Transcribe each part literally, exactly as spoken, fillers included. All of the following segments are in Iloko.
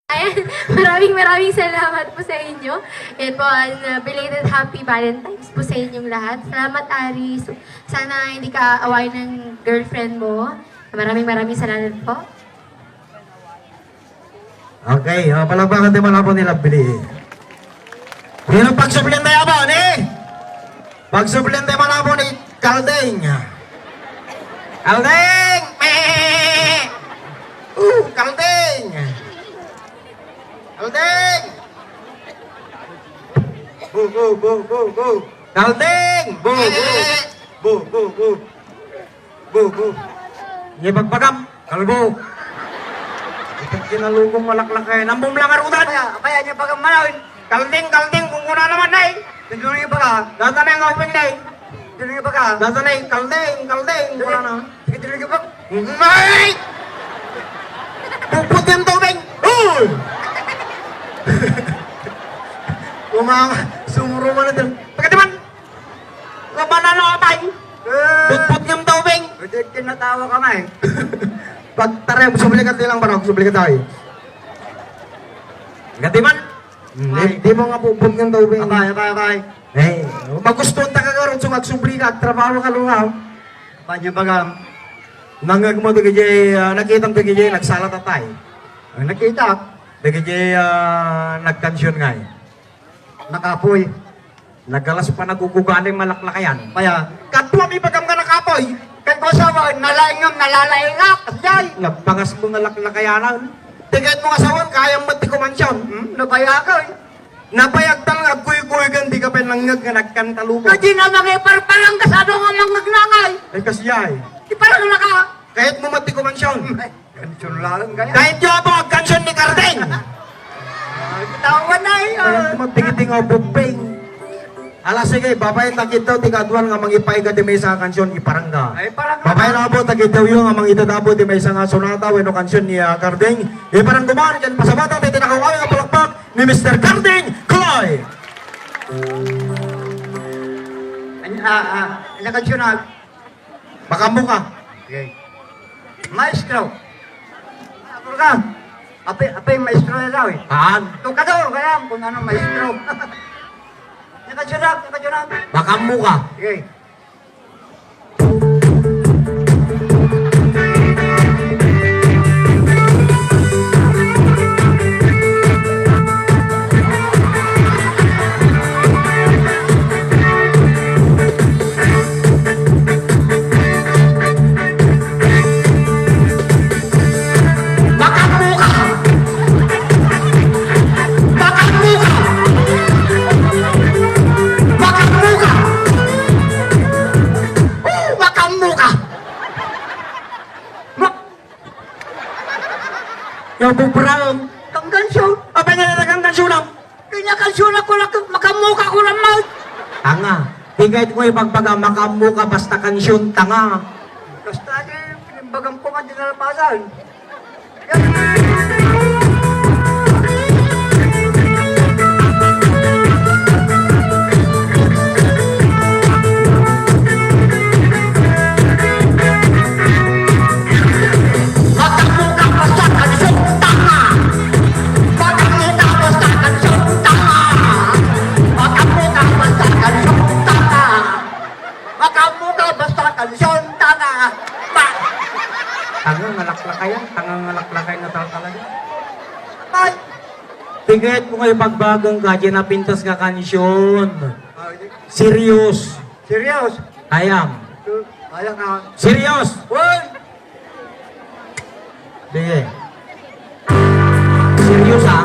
Ayan, maraming maraming salamat po sa inyo. Yan po, and, uh, belated happy Valentine's po sa inyong lahat. Salamat, Aris. Sana hindi ka away ng girlfriend mo. Maraming maraming salamat po. Okay, oh, palakpakan ti manapon ni Lovely. Yan ang pagsublian tayo ba, ni? Pagsublian tayo manapon ni Kalding. Kalding! Meh! Uh, Kalding! Kalding! Bu, bu, bu, bu, bu. Kalding! Bu, bu. Bu, bu, bu. Bu, bu. Nia bagbagam, kalbo. Ikat kinalukong malaklak eh. Nambum lang arutan. Kaya, kaya nia bagam manawin. Kalding, kalding, kung kuna naman, nay. Tinulong yung baga. Data na yung open, nay. Tinulong yung baga. Data na yung kalding, kalding, kuna na. Sige, tinulong yung baga. Nay! Puput yung tubig. Uy! Kumama, sumuro man ito. Pagkatiman! Nga banana atay! Eh! Putput ngem tubig! Pwede tinatawa ka nga eh. Pagtarem, sublikat nilang barok, sublikat tayo. Gati man? Hmm, Ay. Di, di mo nga puput ngem tubig. Abay, abay, abay. Eh, magustuhan ta ka karon, so magsubli ka, agtrabaho ka, luha. Panya bagam. Nangag mo, dagiti, ah, nakitam dagiti, nagsalat atay. Ang nakita? Dagiti, ah, nagkansion nga eh. Nakapoy. Nagalas pa nagugugaling malaklakayan. Kaya? Kadua mi bagam nga nakapoy. Kay ko sa wa, nalaingam, nalalaingak. Yay! Nagpangas mo nga laklakayanan. Tiket mo nga sawan, kayam met ti kumansion. Hmm, nabayag, eh. Nabayag tal nga agkuykuy ken di ka pay nangngeg nga nagkantalubo. Kadi na mangiparparang kasano nga mangngeg nangay? Ay, kasiyay. Iparang na ka. Kayat mo met ti kumansion. Hmm, ay. Kansion laeng kaya? Daytoy a buak kansion ni Karding. Ah, kitawan na, eh, ah. Ay, tingting o buping. Ala, sige, babaen ta kitaw ti kaduan nga mangipaiga ti maysa a kansion, iparangga. Ay, parangga. Babaen na po, ta kitaw yo nga mangitatapo ti maysa nga sonata wenno kansion ni, ah, Karding. Iparangguman, ken pasabata ti tinakaw-awi nga palakpak ni Mister Karding Clay. Anya, ah, ah, anya kansion, ah? Makammo ka. Okay. Maestro. Ako ka. Apay, apay, maestro na daw eh. Haan. Tokador, kaya kung ano, maestro. Nakasunod, nakasunod. Makammo ka. Okay. Makammo ka! Makammo ka! Makammo ka! Oh, makammo ka! Ma- Yo, bubrang. Kangganso. Apa nga na kangganso na? Kanya kansion ako lang, makammo ka ko lang, Mike. Tanga. Di kahit mo ipagbaga, makammo ka, basta kansion, tanga. Basta di, pinimbagam ko nga di nalapasan. Makammo ka, basta kansion, tanga. Makammo ka, basta kansion, tanga. Makammo ka, basta kansion, tanga. Makammo ka, basta kansion, tanga. Ma- Tanga nga laklakayan, tanga nga laklakayan na talaga. Ay! Tiget mo kayo pagbagang ka, dyan napintas nga kansion. Ah, hindi. Serious. Serious? I am. Kaya nga. Serious! Uy! Sige. Serious, ha?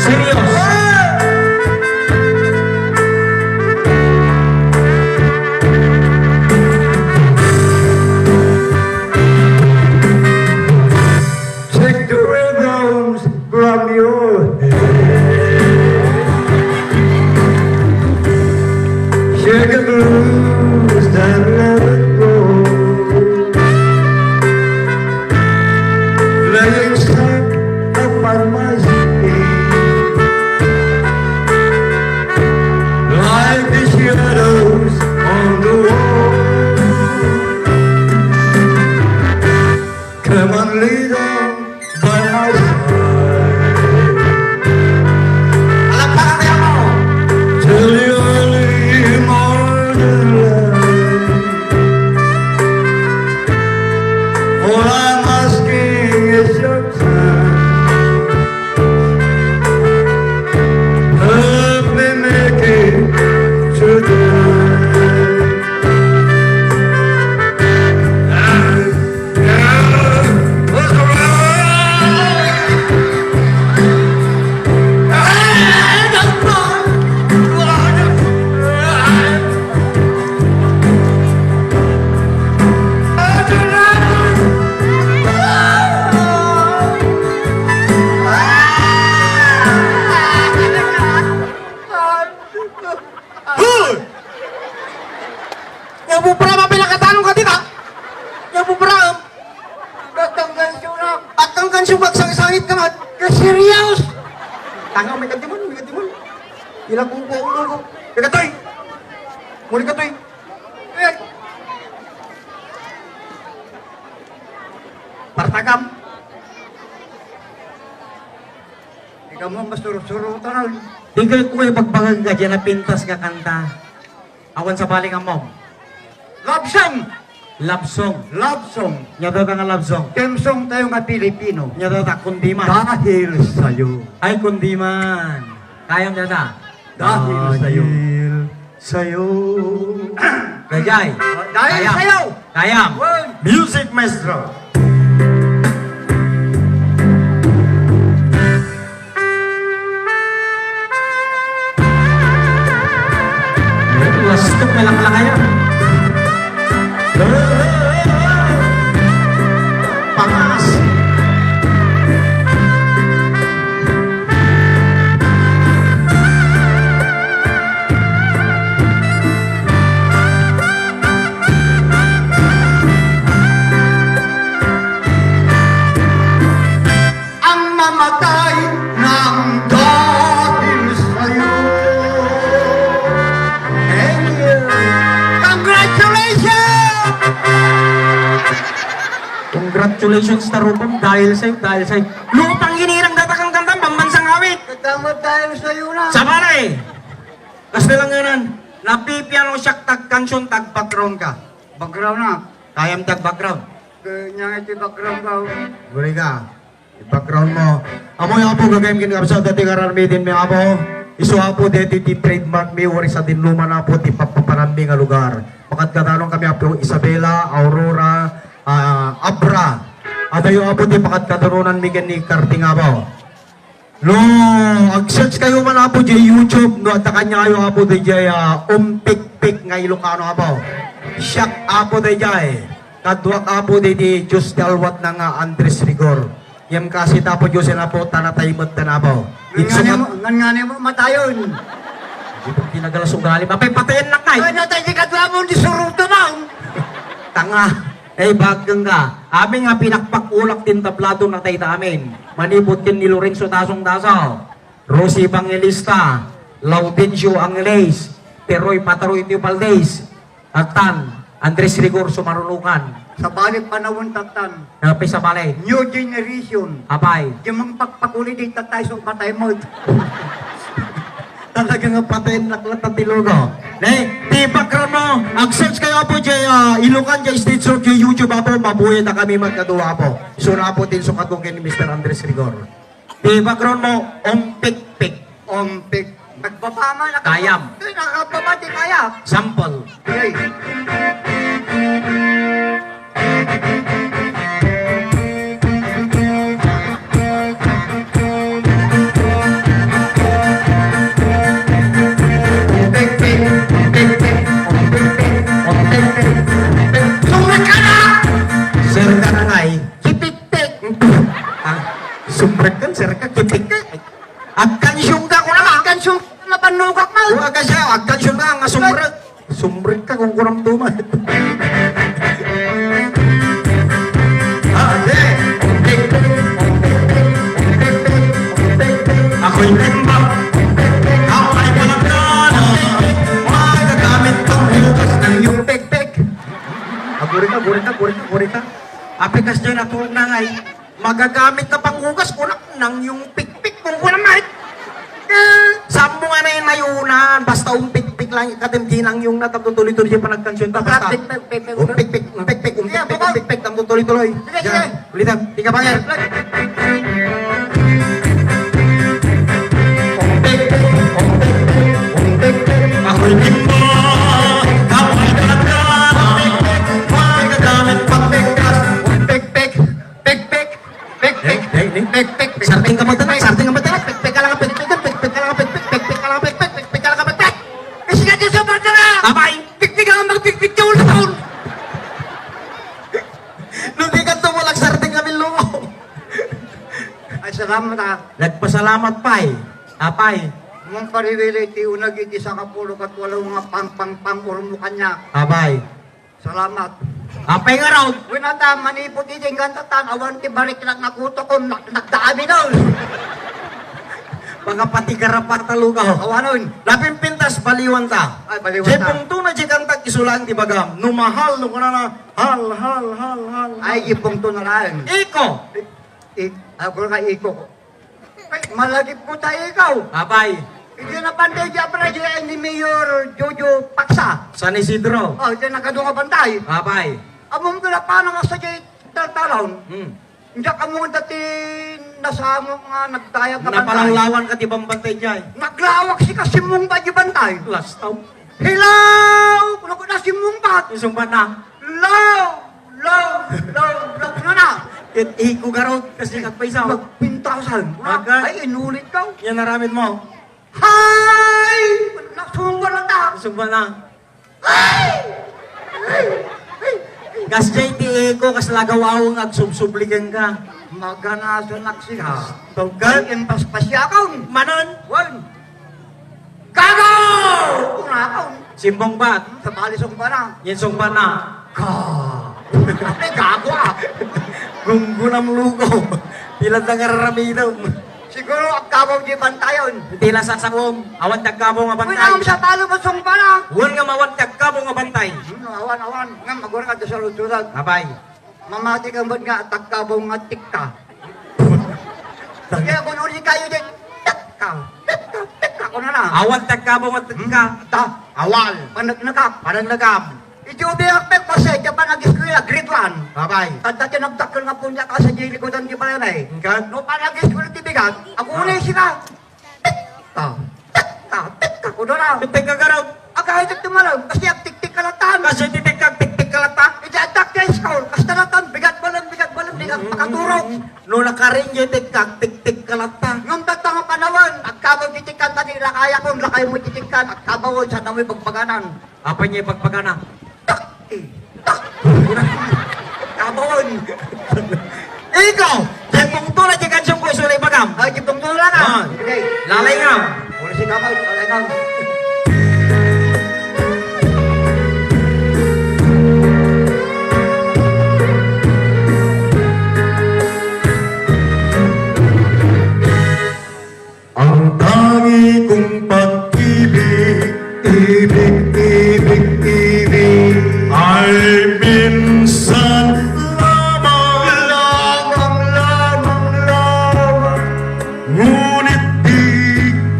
Serious. Check the rhythms from you. Here the blues that never go, laying sand upon my skin, like the shadows on the wall. Come on, little by my side. Palakpakan tayo mo. Till the early morning light. All I'm asking is your time. Help me make it to the light. Hoy! Nya bubra, mapilakatanong ka dita? Nya bubra, em? Ba't ang kansyon, ah? Ba't ang kansyon, magsangsangit ka man? Ka serious? Tanga, may kadimon, may kadimon. Ilagugo ang ulo ko. May katoy! Muli katoy! Eh! Partagam! Ikaw mo, masuro-suro tanan. Di kayo ko ipagbangag ka dyan na pintas nga kanta. Awan sa balik ang mom. Love song! Love song. Love song. Nya data nga love song. Theme song tayo nga Pilipino. Nya data, kundi man. Dahil sa'yo. Ay, kundi man. Kayam data. Dahil sa'yo. Dahil sa'yo. Dayjay. Dahil Kayam. Sa'yo. Kayam. One. Music, maestro. Lastok na lang lang kayo. Pangas. Ang mamatay nang dahil sa'yo. Thank you. Congratulations! Congratulations, Tarupong, dahil sa'yo, dahil sa'yo. Lupang ginirang datakang kantang pambansang awit. Kanta mo dahil sa'yo na. Sa pare, kas nilanganan, napipiano siya tag kansion, tag background ka. Background na. Kayam tag background. Kanya nga iti background ka, oh. Guri ka. Background mo. Amoy Apo gagayyem ken kabsat, daytoy nga aramiden mi, Apo. Isu, Apo, daytoy ti trademark mi, uray sadin luma, Apo, ti papapanam mi nga lugar. Makadkadanong kami, Apo, Isabela, Aurora, ah, Abra. Adayo, Apo, ti pakadkadanonan mi ken ni Karting, Apo. No, ag-search kayo man, Apo, jay YouTube, no, adda kaniayo, Apo, dayjay, ah, umpikpik nga Ilocano, Apo. Siak, Apo, dayjay. Kaduak, Apo, daydi Dios ti alwatna nga Andres Rigor. Ngem kasi ta, Apo Dios, Apo, ta natay met ta, Apo. Ngan ngani mo, ngan ngani mo matayon. Di ba pinagalas ugali? Mapipatayan na kay. Ay, natay di kadwa mo, di suruto mo. Tanga. Eh, bageng ka. Amin nga pinakpakulak ti entablado natay ta amin. Manipud ken ni Lorenzo Tasong Dasaw. Rosie Evangelista, Laudencio Angeles, Teroy Pataroy Tio Valdez, Tattan, Andres Rigor Sumarunukan. Sabali panawen, Tattan. Napay sabali? New generation. Apay? Di mangpakpakuli di tatay so patay mo. Talaga nga patay, naklat ang tilugo. Ne, ti background mo, ag-search kayo, Apo, jay, ah, Ilocan, jay stage show, jay YouTube, Apo, mabuhay na kami magkadua, Apo. Isu na, Apo, ti insukat ko ken ni Mister Andres Rigor. Ti background mo, umpikpik. Umpik. Nagbaba man, nakab-, Kayam. Ay, nakababa, di kaya. Sample. Okay. Umpikpik, umpikpik, umpikpik, umpikpik. Sumrek ka na! Sir ka na nga eh. Kipikpik. Ah, sumrek kan, sir ka, kipik ka. Agkansyong ka, kuna ka. Agkansyong ka, mapannukak mo. Wa ka siya, agkansyong ka, nga sumrek. Sumrek ka kung kunam tumat. Ate! Umpikpik, umpikpik, umpikpik, umpikpik. Ako'y timbang. Ako'y palagkana. Magagamit pang hugas ng iyong pikpik. Agurita, agurita, agurita, agurita. Apikas dyan, natulog na nga eh. Magagamit na panghugas ko na nang yung pikpik kung wala, Mike. Eh, saan mo nga na yung nayunan? Basta umpikpik lang, ikatim di nang yung natapto tuloy-tuloy yung panagkansyon. Basta, pikpik, pikpik, umpikpik, umpikpik, umpikpik, umpikpik, tapto tuloy-tuloy. Sige, sige. Ulitan, tiga banger. Umpikpik, umpikpik, umpikpik. Ako'y timba, ako'y ganda. Umpikpik, magagamit pagpiktas. Umpikpik, pikpik. Pek, pek, pek, pek, pek, pek. Sarting ka mo, tanak, sarting ka mo, tanak. Pek, pek ka lang, pek, pek, pek, pek ka lang, pek, pek, pek, pek ka lang, pek, pek, pek, pek ka lang, pek, pek. Kasi nga, Diyos, yung pagkara. Abay. Pek, pek ka lang, pek, pek, pek, yung ulo. Nung di ka tumulak, sarting kami lumo. Ay, salamat, ah. Nagpasalamat pay. Apay. Mong pariwiri ti unag iti sangapulo kat walo nga pang, pang, pang, urmo kanya. Abay. Salamat. Apay nga raw? Wen, ata, manipot iti ingganta tan, awan ti bariknak nga kutok, kon nak-, nagdaamin, oh. Baka pati garapata lugaw. Awanon. Napimpintas, baliwan ta. Ay, baliwan ta. Jay Pungto na jay kanta, isulang ti bagam. No mahal, no kunana, hal, hal, hal, hal, hal. Ay, Jay Pungto na lang. Iko. I-, i-, ako nga iko. Ay, malagip ko tayo ikaw. Apay. Iti napantay di apra di ni Mayor Jojo Paksa. San Isidro. Oh, iti nagadu nga bantay. Apay. Among pila pa nga sa di taltalon. Hmm. Diak among dati nasamo nga nagdayag nga bantay. Napalawlawan ka ti bambantay diay. Naglawak si Kasimong ba di bantay? Lastaw. Hello! Kuno ko na si Mungbat. Isungbat na. Low! Low! Low! Low! Kuno na. Ket iko garot, kasi nagpaisaw. Magpintasan. Agad. Ay, inulit ka. Yan aramid mo. Hi! Nasungbat na ta. Isungbat na. Hi! Hi! Hi! Kas jay ti iko, kas lagaw-awang agsubsubliken ka. Maganasan aksiha. Tawgan. Ay, impaspasya ka. Manon? Wan. Gago! Kunakon. Simbong bat. Sabali sungba na. Yen sungba na. Ka. Ay, gago ah. Gunggunam lugaw. Pila na nga raramidam. Siguro agkabaw di bantayon. Pila sa sawom. Awan ti agkabaw nga bantay. Uy, naam sa talo mo sungba na. Wen nga awan ti agkabaw nga bantay. Hmm, awan, awan. Nga magura ka sa lutsudan. Abay. Mamati ka met nga tagkabaw nga tikka. Kaya kun uli kayo din, tikka, tikka, tikka, kuno na. Awan tagkabaw nga tikka. Hmm? Ta? Awal. Panagnagak. Panagnagam. Iti ubi ak met, kasi, diyan pa nag-eskwela, grade one. Babay. Tanda ti nagdakkel nga punya ka sa likudan di pala na eh. Engkan? No, pa nag-eskwela ti bigat, ako ulit sila. Tikka, tikka, tikka, kuno na. Tikka garot. Agayat ti malam, kasi agtiktik ka latan. Kasi tiktik ka, tiktik ka latan. Iti addak ti school, kasta latan, bigat balem, bigat balem, di ka pakaturok. No nakarin di tikka, tiktik ka latan. Ngem tatta nga panawen, agkabaw ti tikkan, tadi lakaya kon lakay mo ti tikkan, agkabaw, sa namoy bagbaganan. Apa niya ipagbagana? Tak! Eh, tak! Kabaon! Ikaw! Jay Pungto na jay kansyong ko, isu na ibagam. Ah, Jay Pungto na lang, ah. Ah. Okay. Lalay nga. Wala si Kabaw, lalay nga. Ang tangi kong pag-ibig, ibig, ibig, ibig ay minsan lamang, lamang, lamang, lamang. Ngunit di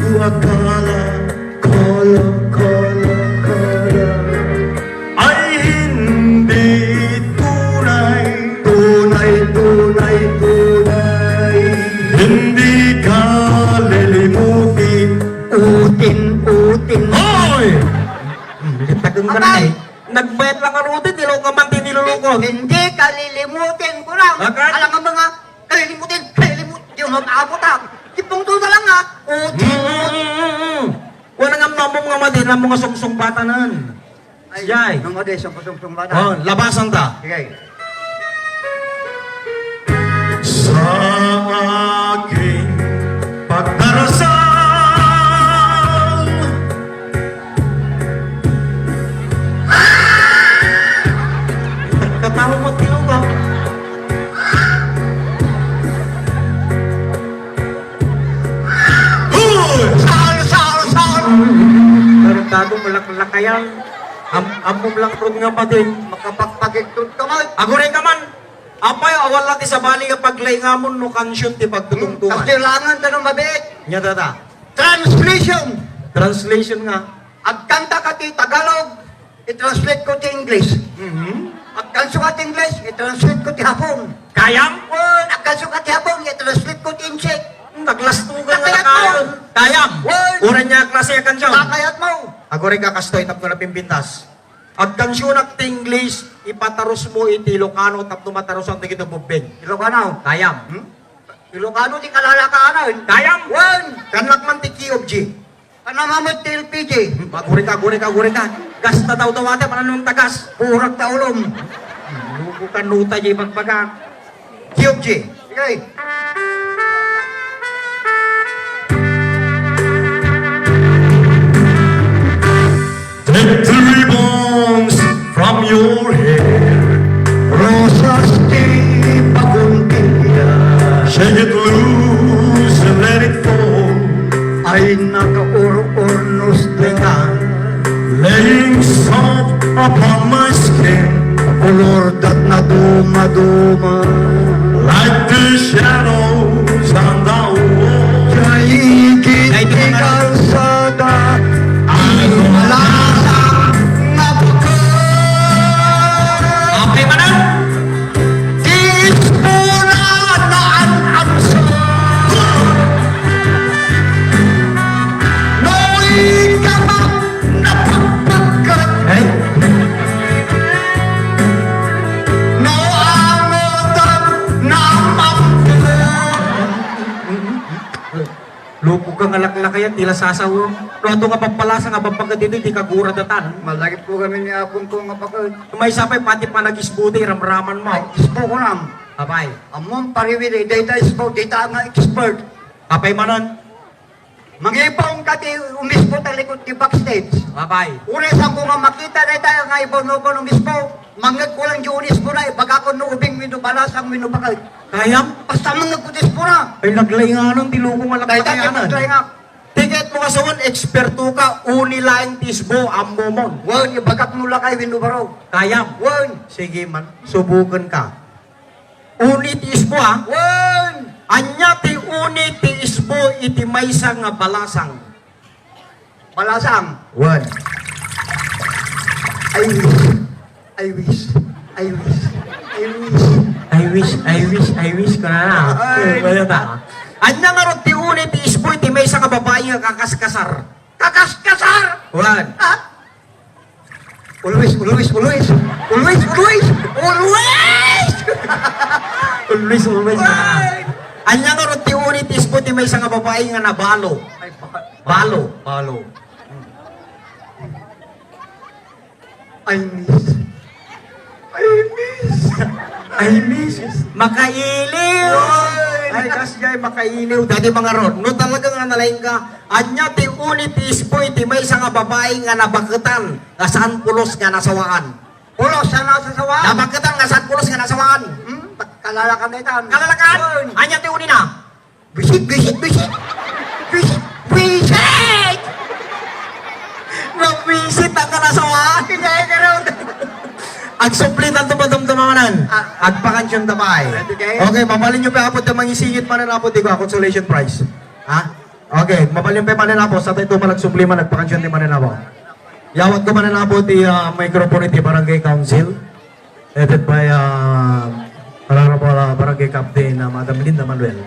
ko akala, kala, kala, kala. Ay hindi tunay, tunay, tunay, tunay. Hindi ka lilimutin. Utin, utin. Hoy! Hmm, litagan ka na eh. Nagbayad lang ang utin, nilaw ka man, di nilulukon. Hindi ka lilimutin, kurang. Bakit? Alam mo mga kalilimutin, kalilimut-, yung mag-abot ha. Tipong to na lang ha. Utin, utin. Hmm, hmm, hmm, hmm. Wala nga mamong nga madi, namong nga sungsung batanan. Ay, Jay. Nung adi, sungkusungsung bata. Oh, labasan ta. Sige. Sa aking pagdarasal, Tagom laklakayan. Am-, ammom lang run nga madin. Makapagpagiktot ka man. Aguray ka man. Apay, awan la ti sabali nga paglaingamon no kansion ti pagtutukan. Kailangan ta no mabiit. Nya dada. Translation. Translation nga. Agkanta ka ti Tagalog, i-translate ko ti English. Mhm. Agkanso ka ti English, i-translate ko ti Hapon. Kayam? Wen, agkanso ka ti Hapon, i-translate ko ti Insik. Hmm, naglastugan nga Kakayat mo. Nakayon. Kayam? Wen. Uray nia klase a kansion. Kakayat mo. Aguray ka kastoy tapno napimpintas. Agkansionak ti English, ipatarusmo iti Ilocano tapno matarusan dagiti bubbing. Ilocano? Kayam? Hmm? Ilocano ti kalalakaanan. Kayam? Wen. Kannak man ti Key of G. Kanam met ti L P G. Agurika, agurika, agurika. Gas ta daw daw ate, mananong tagas. Purak ta ulom. Luko ka nota di bagbaga. Key of G. Okay. Take the ribbons from your hair. Rosas ti paguntiya. Shake it loose and let it fall. Ay nakaur-urnos dayta. Laying soft upon my skin. Kulor dat na dumaduma. Like the shadows on the wall. Yaigi ti kalsada. Ay malasa nga bakal. Apay manen? Ti ispuna naan-ansa. No ikamak napagpagkat. Ay. No angotak namamtulog. Luko ka nga laklakayan, ti lasasaw. No, ato nga pampalasa nga pampagat ditoy, ti kaguradatan. Malagip ko kami ni apon ko nga pakat. Maysa pay, pati panag-isbo ti ramraman mo. Ay, isbo ko lang. Apay. Ammom, pariwili, dayta isbo, dayta nga expert. Apay manen? Mangibaon ka ti umisbo ta likod ti backstage. Apay. Uray saan ko nga makita dayta nga ibaon-baon umisbo. Mangngeg ko lang di unisbo na, ibagakon no ubing wenno balasang wenno bakal. Kayam? Basta mangngeg ko ti isbo na. Ay, naglainganan ti luko nga Dayta ti naglainganan. Naglaingak. Tiket mo nga sawen, eksperto ka, uni laeng ti isbo, ammomon. Wen, ibagak no lakay wenno baro. Kayam? Wen. Sige man, subuken ka. Uni ti isbo, a? Wen. Ania ti uni ti isbo iti maysa nga balasang? Balasang. Wen. I wish. I wish. I wish. I wish. I wish, I wish, I wish, kunana. Ay. Ay, wala ta. Ania ngarud ti uni ti isbo iti maysa nga babai nga kakaskasar? Kakaskasar? Wen. Ha? Always, always, always. Always, always. Always! Always, always, ah. Ay! Ania ngarud ti uni ti isbo ti maysa nga babai nga nabalo? Ay, baka Balo. Balo. I miss. I miss. I miss. Makailiw! Ay! Ay, kasdiay, makailiw. Dadi mangarod. No talaga nga nalaing ka, ania ti uni ti isbo iti maysa nga babai nga nabaketan nga saan pulos nga nasawaan? Pulos nga nasawaan? Nabaketan nga saan pulos nga nasawaan? Hmm? Kalalakan na itan. Kalalakan? Wen. Ania ti unina? Bisit, bisit, bisit. Bisit, bisit. Nabisit ang kanasawaan. Hindi, karon. Agsubli tanto madamdamanan. Ah. Agpakansion ta pay. Pwede kayo? Okay, mabalin nyo pa apo ti mangisingit manen apo ti consolation prize. Ha? Okay, mabalin pa manen apo. Sa tayo pala agsubli man, agpakansion ti manen apo. Yawat ko manen apo ti, ah, microphone iti Barangay Council. Headed by, ah, Honorable, ah, Barangay Captain, ah, Madam Linda Manuel.